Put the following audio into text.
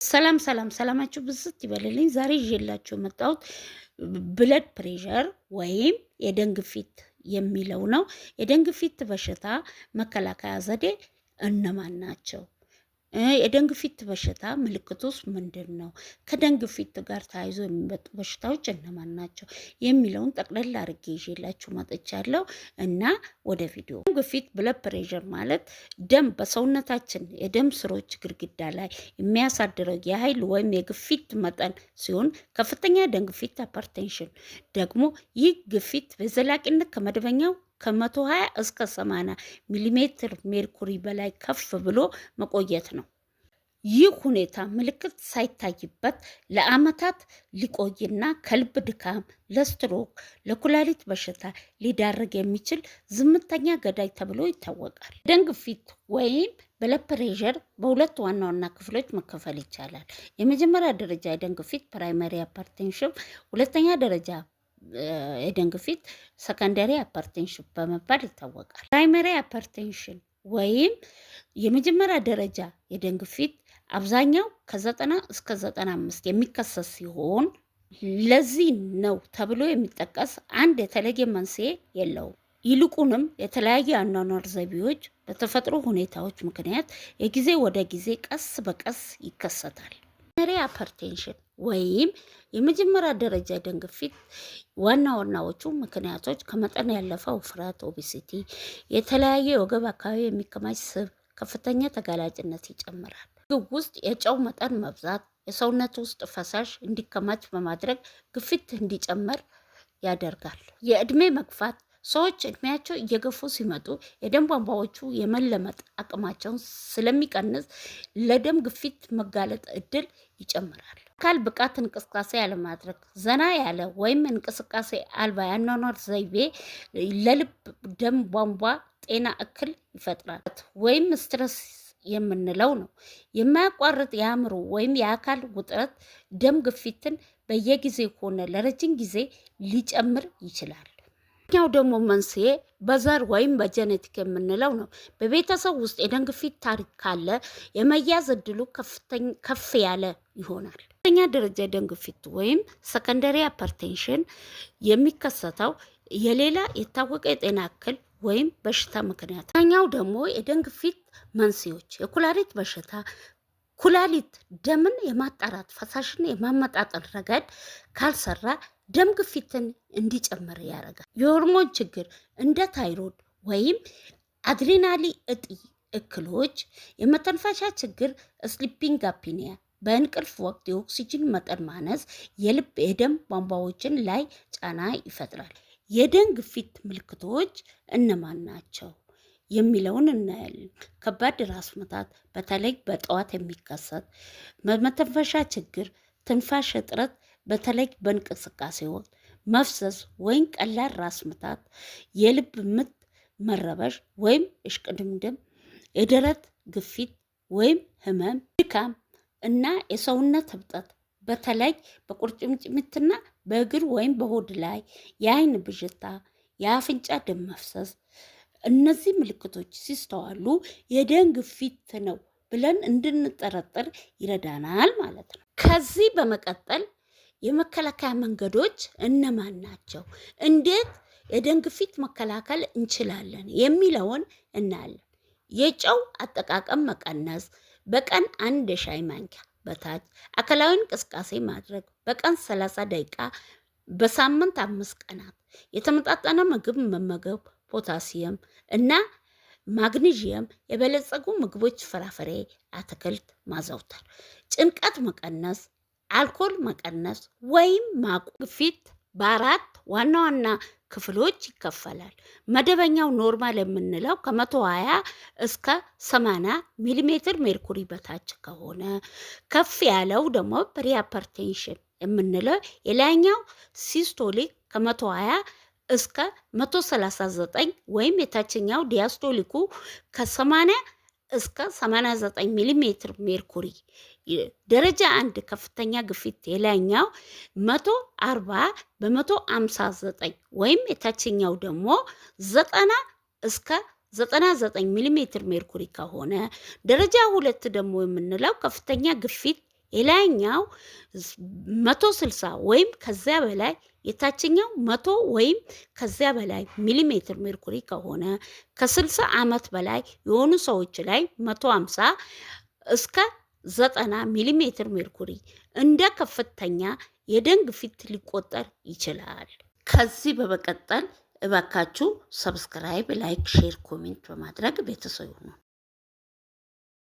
ሰላም ሰላም፣ ሰላማችሁ ብዝት ይበልልኝ። ዛሬ ይዤላችሁ የመጣሁት blood pressure ወይም የደም ግፊት የሚለው ነው። የደም ግፊት በሽታ መከላከያ ዘዴ እነማን ናቸው? የደም ግፊት በሽታ ምልክቱስ ምንድን ነው? ከደም ግፊት ጋር ተያይዞ የሚመጡ በሽታዎች እነማን ናቸው? የሚለውን ጠቅለል አድርጌ ይዤላችሁ መጥቻለሁ እና ወደ ቪዲዮ። ደም ግፊት blood pressure ማለት ደም በሰውነታችን የደም ስሮች ግድግዳ ላይ የሚያሳድረው የኃይል ወይም የግፊት መጠን ሲሆን፣ ከፍተኛ ደም ግፊት hypertension ደግሞ ይህ ግፊት በዘላቂነት ከመደበኛው ከ120 እስከ 80 ሚሊሜትር ሜርኩሪ በላይ ከፍ ብሎ መቆየት ነው። ይህ ሁኔታ ምልክት ሳይታይበት ለዓመታት ሊቆይና ከልብ ድካም፣ ለስትሮክ፣ ለኩላሊት በሽታ ሊዳርግ የሚችል ዝምተኛ ገዳይ ተብሎ ይታወቃል። ደም ግፊት ወይም blood pressure በሁለት ዋና ዋና ክፍሎች መከፈል ይቻላል። የመጀመሪያ ደረጃ የደም ግፊት primary hypertension፣ ሁለተኛ ደረጃ የደም ግፊት secondary hypertension በመባል ይታወቃል። Primary hypertension ወይም የመጀመሪያ ደረጃ የደም ግፊት አብዛኛው ከ90 እስከ 95 የሚከሰት ሲሆን፣ ለዚህ ነው ተብሎ የሚጠቀስ አንድ የተለየ መንስኤ የለውም። ይልቁንም የተለያዩ የአኗኗር ዘይቤዎች፣ በተፈጥሮ ሁኔታዎች ምክንያት የጊዜ ወደ ጊዜ ቀስ በቀስ ይከሰታል። Primary hypertension ወይም የመጀመሪያ ደረጃ የደም ግፊት ዋና ዋናዎቹ ምክንያቶች ከመጠን ያለፈ ውፍረት፣ obesity፣ የተለያየ የወገብ አካባቢ የሚከማች ስብ ከፍተኛ ተጋላጭነት ይጨምራል። ምግብ ውስጥ የጨው መጠን መብዛት የሰውነት ውስጥ ፈሳሽ እንዲከማች በማድረግ ግፊት እንዲጨምር ያደርጋል። የእድሜ መግፋት፣ ሰዎች እድሜያቸው እየገፉ ሲመጡ የደም ቧንቧዎቹ የመለመጥ አቅማቸውን ስለሚቀንስ ለደም ግፊት መጋለጥ እድል ይጨምራል። አካል ብቃት እንቅስቃሴ ያለማድረግ፣ ዘና ያለ ወይም እንቅስቃሴ አልባ የአኗኗር ዘይቤ ለልብ ደም ቧንቧ ጤና እክል ይፈጥራል ወይም stress የምንለው ነው። የማያቋርጥ የአእምሮ ወይም የአካል ውጥረት ደም ግፊትን በየጊዜው ሆነ ለረጅም ጊዜ ሊጨምር ይችላል። ኛው ደግሞ መንስኤ በዘር ወይም በ genetic የምንለው ነው። በቤተሰብ ውስጥ የደም ግፊት ታሪክ ካለ የመያዝ እድሉ ከፍ ያለ ይሆናል። ሁለተኛ ደረጃ የደም ግፊት ወይም secondary hypertension የሚከሰተው የሌላ የታወቀ የጤና እክል ወይም በሽታ ምክንያት። ኛው ደግሞ የደም ግፊት መንስኤዎች የኩላሊት በሽታ፣ ኩላሊት ደምን የማጣራት ፈሳሽን የማመጣጠን ረገድ ካልሰራ ደም ግፊትን እንዲጨምር ያደርጋል። የሆርሞን ችግር እንደ ታይሮድ ወይም adrenal እጢ እክሎች፣ የመተንፈሻ ችግር sleeping apnea፣ በእንቅልፍ ወቅት የኦክሲጅን መጠን ማነስ የልብ የደም ቧንቧዎችን ላይ ጫና ይፈጥራል። የደም ግፊት ምልክቶች እነማን ናቸው የሚለውን እናያለን። ከባድ ራስ ምታት፣ በተለይ በጠዋት የሚከሰት መተንፈሻ ችግር፣ ትንፋሽ እጥረት፣ በተለይ በእንቅስቃሴ ወቅት መፍዘዝ ወይም ቀላል ራስ ምታት፣ የልብ ምት መረበሽ ወይም እሽቅድምድም፣ የደረት ግፊት ወይም ህመም፣ ድካም እና የሰውነት እብጠት በተለይ በቁርጭምጭሚትና በእግር ወይም በሆድ ላይ፣ የአይን ብዥታ፣ የአፍንጫ ደም መፍሰስ። እነዚህ ምልክቶች ሲስተዋሉ የደም ግፊት ነው ብለን እንድንጠረጥር ይረዳናል ማለት ነው። ከዚህ በመቀጠል የመከላከያ መንገዶች እነማን ናቸው? እንዴት የደም ግፊት መከላከል እንችላለን? የሚለውን እናያለን። የጨው አጠቃቀም መቀነስ፣ በቀን አንድ የሻይ ማንኪያ በታች፣ አካላዊ እንቅስቃሴ ማድረግ በቀን 30 ደቂቃ፣ በሳምንት 5 ቀናት፣ የተመጣጠነ ምግብ መመገብ፣ ፖታሲየም እና ማግኒዥየም የበለጸጉ ምግቦች፣ ፍራፍሬ፣ አትክልት ማዘውተር፣ ጭንቀት መቀነስ፣ አልኮል መቀነስ ወይም ማቆም። ግፊት በአራት ዋና ዋና ክፍሎች ይከፈላል። መደበኛው normal የምንለው ከ120 እስከ 80 ሚሊሜትር ሜርኩሪ በታች ከሆነ፣ ከፍ ያለው ደግሞ pre-hypertension የምንለው የላይኛው systolic ከ120 እስከ 139 ወይም የታችኛው diastolic ኩ ከ80 እስከ 89 ሚሊሜትር ሜርኩሪ። ደረጃ አንድ ከፍተኛ ግፊት የላይኛው 140 በ159 ወይም የታችኛው ደግሞ 90 እስከ 99 ሚሊሜትር ሜርኩሪ ከሆነ፣ ደረጃ ሁለት ደግሞ የምንለው ከፍተኛ ግፊት የላይኛው 160 ወይም ከዚያ በላይ የታችኛው 100 ወይም ከዚያ በላይ ሚሊሜትር ሜርኩሪ ከሆነ፣ ከ60 ዓመት በላይ የሆኑ ሰዎች ላይ 150 እስከ 90 ሚሊሜትር ሜርኩሪ እንደ ከፍተኛ የደም ግፊት ሊቆጠር ይችላል። ከዚህ በመቀጠል እባካችሁ subscribe፣ like፣ share፣ comment በማድረግ ቤተሰብ ይሁኑ።